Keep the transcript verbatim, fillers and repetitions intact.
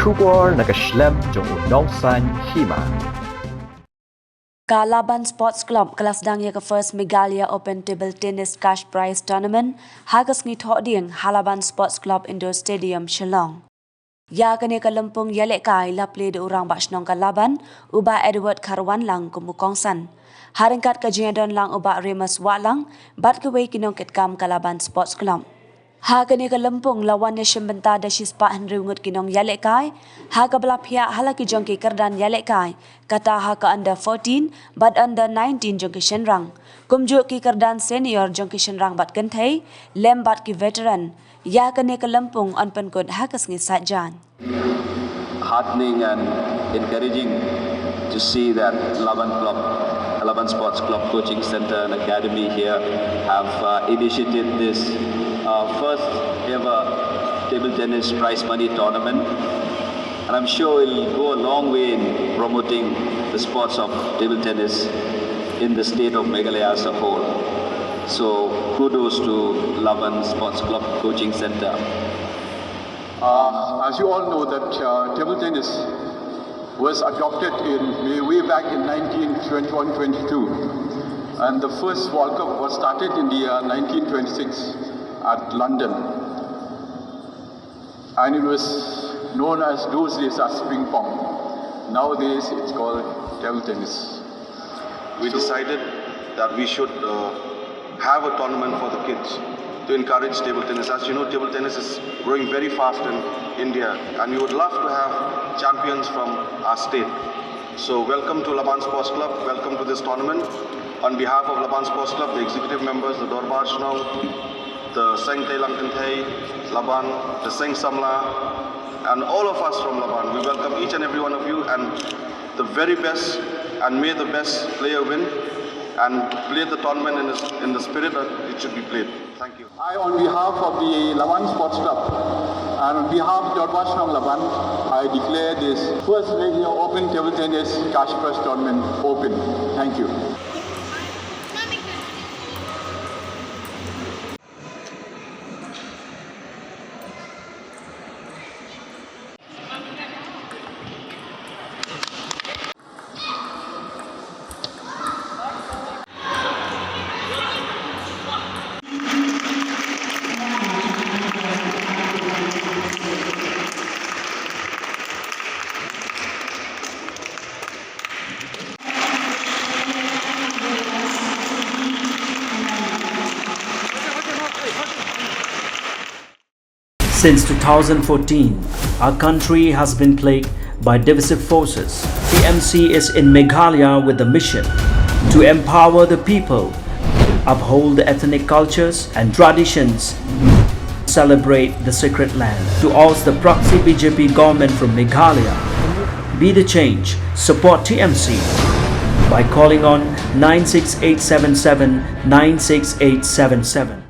Khubor na ka shlem jong u nongsaiñ hima. Ka Laban Sports Club ka la sdang ïa ka First Meghalaya Open Table Tennis Cash Prize Tournament ha ka sngi Thohdieng ha Laban Sports Club Indoor Stadium, Shillong. Ïa kane ka lympung ïalehkai la plie da u Rangbah Shnong ka Laban, u Bah Edward Kharwanlang kum u kongsan, ha ryngkat ka jingïadon lang u Bah Remus Wahlang bad kiwei ki nongkitkam ka Laban Sports Club. Ha kane ka lympung la wan ïashim bynta da shispah hynriew ngut ki nongïalehkai ha kaba la phiah ha la ki jong ki kyrdan ïalehkai, kata ha ka under fourteen bad under nineteen jong ki shynrang, kumjuh ki kyrdan senior jong ki shynrang bad kynthei, lem bad ki veteran. Ïa kane ka lympung yn pynkut ha ka sngi Saitjaiñ. Heartening and encouraging to see that Laban Club, Laban Sports Club Coaching Center and Academy here have uh, initiated this uh, first ever table tennis prize money tournament. And I'm sure it'll go a long way in promoting the sports of table tennis in the state of Meghalaya as a whole. So kudos to Laban Sports Club Coaching Center. Uh, as you all know that uh, table tennis was adopted in way, way back in nineteen twenty-one twenty-two, and the first World Cup was started in the year nineteen twenty-six at London, and it was known as those days as ping pong. Nowadays it's called table tennis. We decided that we should uh, have a tournament for the kids to encourage table tennis. As you know, table tennis is growing very fast in India, and we would love to have champions from our state. So welcome to Laban Sports Club, welcome to this tournament. On behalf of Laban Sports Club, the executive members, the Dorbar Shnong, the Seng Teilang Kynthei Laban, the Seng Samla, and all of us from Laban, we welcome each and every one of you, and the very best, and may the best player win and play the tournament in the, in the spirit that it should be played. Thank you. I, on behalf of the Laban Sports Club and on behalf of Dorbar Shnong Laban, I declare this first Meghalaya Open Table Tennis Cash Prize Tournament open. Thank you. Since two thousand fourteen, our country has been plagued by divisive forces. T M C is in Meghalaya with the mission to empower the people, uphold the ethnic cultures and traditions, celebrate the sacred land. To oust the proxy B J P government from Meghalaya, be the change, support T M C by calling on nine six eight seven seven nine six eight seven seven.